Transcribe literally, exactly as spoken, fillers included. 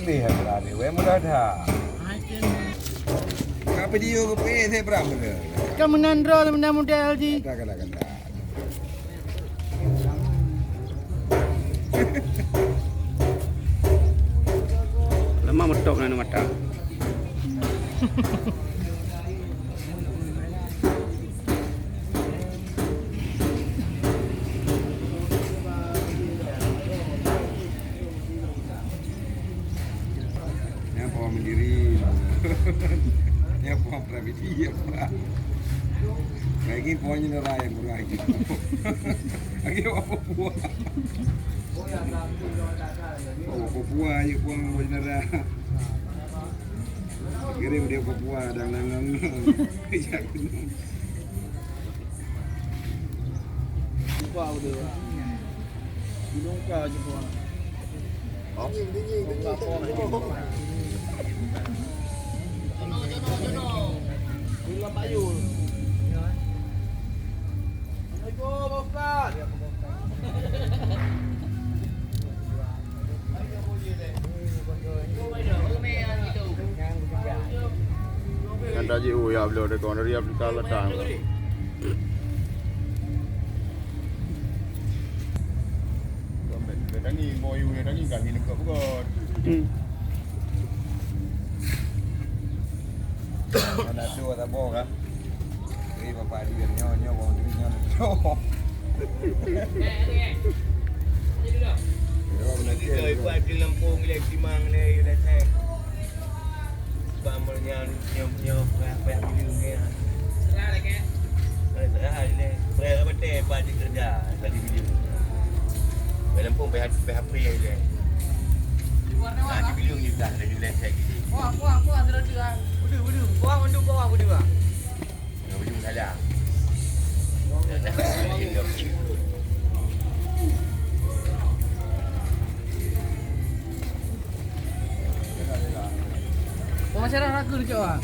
Leh atra deh, weh mudah that. Ka video ke pih saya berang benda. Ka meunan droe, meunan model jih. Kata, kata, kata. Lama meutôk na mata. Nyan po mandiri. Nyan po pribadi, ya, po. Lagi po nyan orang yang kurang. Lagi apa buah? Oh, apa buah aja buang buah nara. Kirim dia apa buah dan nangam. Buka udah. Gunung ka je buah. Kan taji u ya beliau dekat dari Afrika Selatan. Tani boyu tani kan ni dekat bukan. Hmm. Mana tu tak boh kan? Eh, bapak dia nyoh, nyoh, orang tu nyoh, nyoh. Dia orang nak cek. Dia buat di Lampung, dia Timang, dia, dia cek. Bang, nyoh, nyoh, nyoh, payah, payah beli, nyoh. Serah lagi. Eh, serah lagi. Serah lagi, Pak, dia kerja. Tadi beli. Bang Lampung, payah, payah free lagi. Tadi beli, dia dah, dah jual cek gitu. Wah, wah, wah, sudah tu, ah. Betul, betul. Wah, mandum bawah, betul, ah. Ujong salah. Pemasaran ragu ni, Cok, ah.